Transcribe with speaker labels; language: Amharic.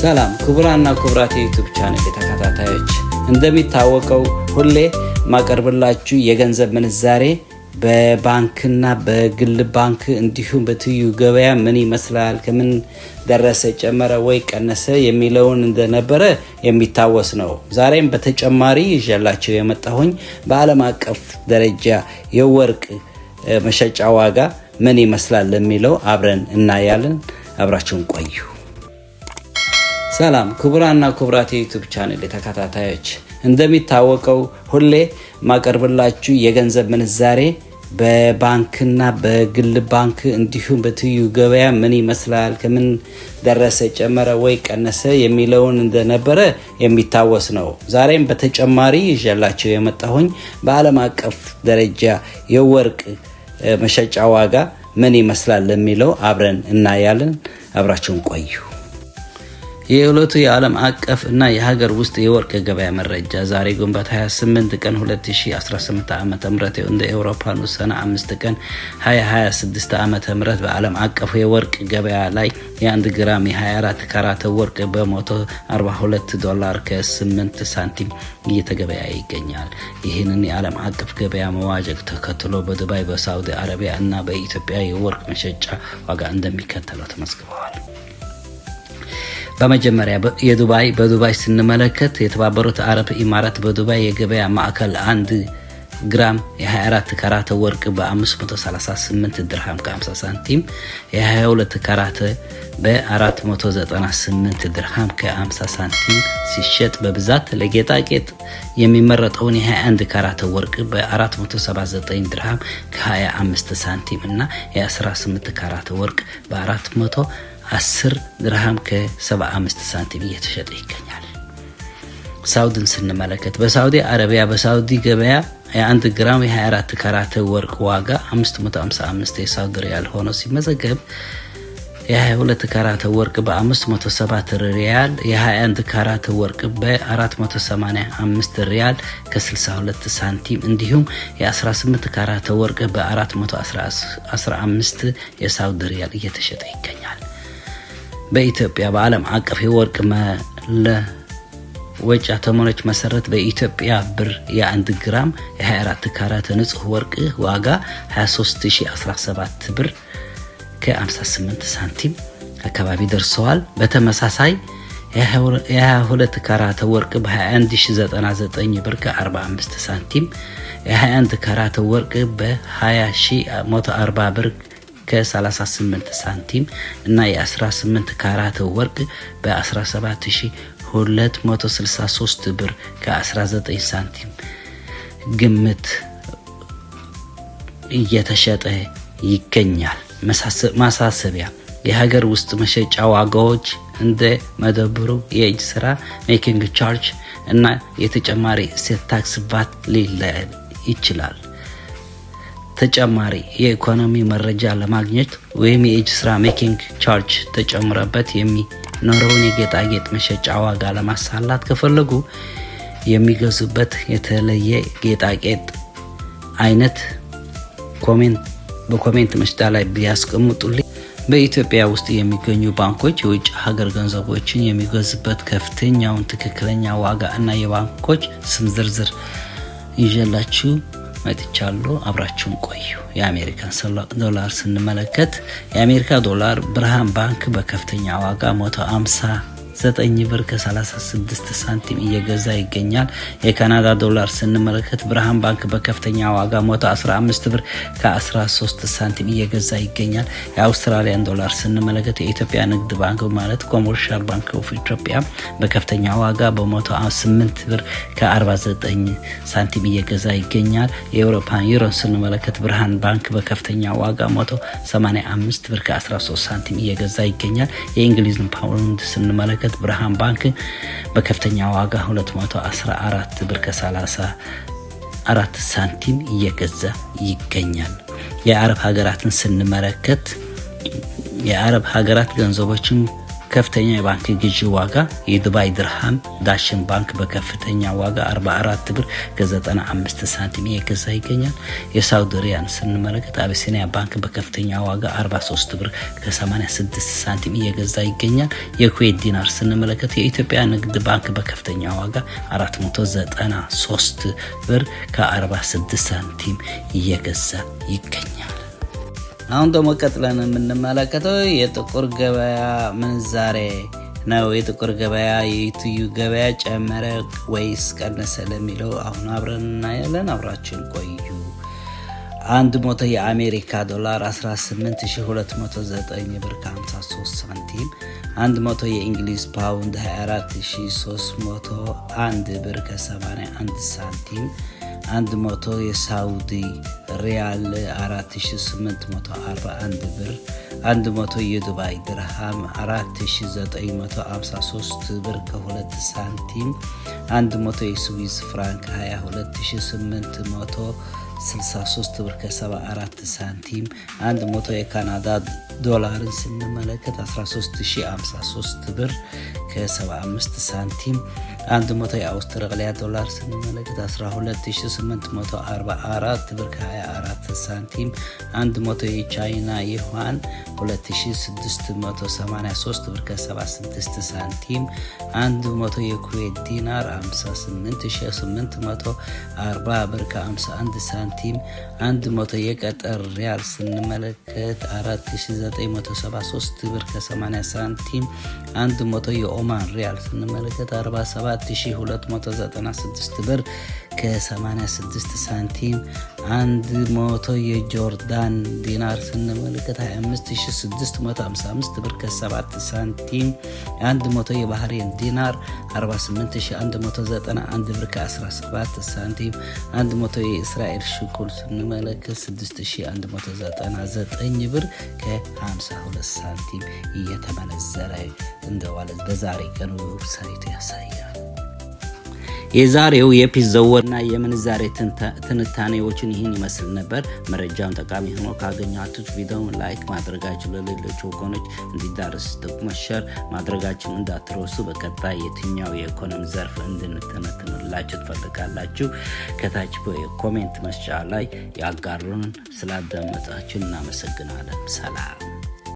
Speaker 1: ሰላም ክቡራንና ክቡራት የ YouTube channel ተከታታዮች፣ እንደሚታወቀው ሁሌ ማቀርብላችሁ የገንዘብ ምንዛሬ በባንክና በግል ባንክ እንዲሁም በትይዩ ገበያ ምን ይመስላል፣ ከምን ደረሰ፣ ጨመረ ወይ ቀነሰ የሚለውን እንደነበረ የሚታወስ ነው። ዛሬም በተጨማሪ ይዤላችሁ የመጣሁኝ በዓለም አቀፍ ደረጃ የወርቅ መሸጫ ዋጋ ምን ይመስላል የሚለው አብረን እናያለን። አብራችሁን ቆዩ። ሰላም ክቡራንና ክቡራት የ YouTube channel ተከታታዮች፣ እንደሚታወቀው ሁሌ ማቀርብላችሁ የገንዘብ ምንዛሬ በባንክና በግል ባንክ እንዲሁም በትይዩ ገበያ ምን ይመስላል፣ ከምን ደረሰ፣ ጨመረ ወይ ቀነሰ የሚለውን እንደነበረ የሚታወስ ነው። ዛሬም በተጨማሪ ይዤላችሁ የመጣሁኝ በዓለም አቀፍ ደረጃ የወርቅ መሸጫ ዋጋ ምን ይመስላል የሚለው አብረን እናያለን። አብራችሁን ቆዩ። የዕለቱ የዓለም አቀፍ እና የሀገር ውስጥ የወርቅ ገበያ መረጃ ዛሬ ግንቦት 28 ቀን 2018 ዓ ም እንደ ኤውሮፓኑ ሰኔ 5 ቀን 2026 ዓ ም በዓለም አቀፉ የወርቅ ገበያ ላይ የ1 ግራም የ24 ካራት ወርቅ በ142 ዶላር ከ8 ሳንቲም እየተገበያየ ይገኛል። ይህንን የዓለም አቀፍ ገበያ መዋዠቅ ተከትሎ በዱባይ፣ በሳውዲ አረቢያ እና በኢትዮጵያ የወርቅ መሸጫ ዋጋ እንደሚከተለው ተመዝግበዋል። በመጀመሪያ የዱባይ በዱባይ ስንመለከት የተባበሩት አረብ ኢማራት በዱባይ የገበያ ማዕከል 1 ግራም የ24 ካራት ወርቅ በ538 ድርሃም ከ50 ሳንቲም፣ የ22 ካራት በ498 ድርሃም ከ50 ሳንቲም ሲሸጥ፣ በብዛት ለጌጣጌጥ የሚመረጠውን የ21 ካራት ወርቅ በ479 ድርሃም ከ25 ሳንቲም እና የ18 ካራት ወርቅ በ410 ድርሃም ከ75 ሳንቲም እየተሸጠ ይገኛል። ሳውዲን ስንመለከት በሳውዲ አረቢያ በሳውዲ ገበያ የ1 ግራም የ24 ካራት ወርቅ ዋጋ 555 የሳውዲ ሪያል ሆኖ ሲመዘገብ፣ የ22 ካራት ወርቅ በ507 ሪያል፣ የ21 ካራት ወርቅ በ485 ሪያል ከ62 ሳንቲም እንዲሁም የ18 ካራት ወርቅ በ415 የሳውዲ ሪያል እየተሸጠ ይገኛል። በኢትዮጵያ በዓለም አቀፍ የወርቅ መለወጫ ተመኖች መሰረት በኢትዮጵያ ብር የ1 ግራም የ24 ካራት ንጹህ ወርቅ ዋጋ 23017 ብር ከ58 ሳንቲም አካባቢ ደርሰዋል። በተመሳሳይ የ22 ካራት ወርቅ በ21099 ብር ከ45 ሳንቲም፣ የ21 ካራት ወርቅ በ20140 ብር ከ38 ሳንቲም እና የ18 ካራት ወርቅ በ17263 ብር ከ19 ሳንቲም ግምት እየተሸጠ ይገኛል። ማሳሰቢያ፣ የሀገር ውስጥ መሸጫ ዋጋዎች እንደ መደብሩ የእጅ ስራ making charge እና የተጨማሪ እሴት ታክስ ቫት ሊለያይ ይችላል። ተጨማሪ የኢኮኖሚ መረጃ ለማግኘት ወይም የእጅ ስራ making charge ተጨምረበት የሚኖረውን የጌጣጌጥ መሸጫ ዋጋ ለማሳላት ከፈለጉ የሚገዙበት የተለየ ጌጣጌጥ አይነት በ comment መስጫ ላይ ቢያስቀምጡልኝ። በኢትዮጵያ ውስጥ የሚገኙ ባንኮች የውጭ ሀገር ገንዘቦችን የሚገዙበት ከፍተኛውን ትክክለኛ ዋጋ እና የባንኮች ስም ዝርዝር ይዤላችሁ መጥቻለሁ። አብራችሁን ቆዩ። የአሜሪካን ዶላር ስንመለከት የአሜሪካ ዶላር ብርሃን ባንክ በከፍተኛ ዋጋ 159 ብር ከ36 ሳንቲም እየገዛ ይገኛል። የካናዳ ዶላር ስንመለከት ብርሃን ባንክ በከፍተኛ ዋጋ 115 ብር ከ13 ሳንቲም እየገዛ ይገኛል። የአውስትራሊያን ዶላር ስንመለከት የኢትዮጵያ ንግድ ባንክ ማለት Commercial Bank of Ethiopia በከፍተኛ ዋጋ በ108 ብር ከ49 ሳንቲም እየገዛ ይገኛል። የአውሮፓን ዩሮን ስንመለከት ብርሃን ባንክ በከፍተኛ ዋጋ 185 ብር ከ13 ሳንቲም እየገዛ ይገኛል። የእንግሊዝን ፓውንድ ስንመለከት ብርሃን ባንክ በከፍተኛ ዋጋ 214 ብር ከ34 ሳንቲም እየገዛ ይገኛል። የአረብ ሀገራትን ስንመለከት የአረብ ሀገራት ገንዘቦችን ከፍተኛ የባንክ ግዢ ዋጋ የዱባይ ድርሃም ዳሽን ባንክ በከፍተኛ ዋጋ 44 ብር ከ95 ሳንቲም እየገዛ ይገኛል። የሳውዲ ሪያል ስንመለከት አቢሲኒያ ባንክ በከፍተኛ ዋጋ 43 ብር ከ86 ሳንቲም እየገዛ ይገኛል። የኩዌት ዲናር ስንመለከት የኢትዮጵያ ንግድ ባንክ በከፍተኛ ዋጋ 493 ብር ከ46 ሳንቲም እየገዛ ይገኛል። አሁን ደግሞ ቀጥለን የምንመለከተው የጥቁር ገበያ ምንዛሬ ነው። የጥቁር ገበያ የትይዩ ገበያ ጨመረ ወይስ ቀነሰ ለሚለው አሁን አብረን እናያለን። አብራችን ቆዩ። 100 የአሜሪካ ዶላር 18,209 ብር ከ53 ሳንቲም፣ 100 የእንግሊዝ ፓውንድ 24,301 ብር ከ81 ሳንቲም፣ 100 የሳውዲ ሪያል 4841 ብር፣ 100 የዱባይ ድርሃም 4953 ብር ከ2 ሳንቲም፣ 100 የስዊዝ ፍራንክ 22,863 ብር ከ74 ሳንቲም፣ 100 የካናዳ ዶላርን ስንመለከት 13,053 ብር ከ75 ሳንቲም፣ 100 የአውስትራሊያ ዶላር ስንመለከት 12,844 ብር ከ24 ሳንቲም፣ 100 የቻይና ዩዋን 2683 ብር ከ76 ሳንቲም፣ 100 የኩዌት ዲናር 58,840 ብር ከ51 ሳንቲም፣ 100 የቀጠር ሪያል ስንመለከት 4973 ብር ከ80 ሳንቲም፣ 100 የኦማን ሪያል ስንመለከት 47,296 ብር ከ86 ሳንቲም፣ 100 የጆርዳን ዲናር ስንመለከት 25,655 ብር ከ7 ሳንቲም፣ 100 የባህሬን ዲናር 48,191 ብር ከ17 ሳንቲም፣ 100 የእስራኤል ሽኩል ስንመለከት 6,199 ብር ከ52 ሳንቲም እየተመነዘረ እንደዋለ በዛሬ ቀን website ኡ ያሳያል። የዛሬው የ Peace ዘወርና የምንዛሬ ትንታኔዎችን ይህን ይመስል ነበር። መረጃውን ጠቃሚ ሆኖ ካገኛችሁት ቪዲዮውን like ማድረጋችሁ ለሌሎች ወገኖች እንዲዳረስ ደግሞ share ማድረጋችሁ እንዳትረሱ። በቀጣይ የትኛው የኢኮኖሚ ዘርፍ እንድንተነትንላችሁ ትፈልጋላችሁ? ከታች በ comment መስጫ ላይ ያጋሩን። ስላዳመጣችሁ እናመሰግናለን። ሰላም።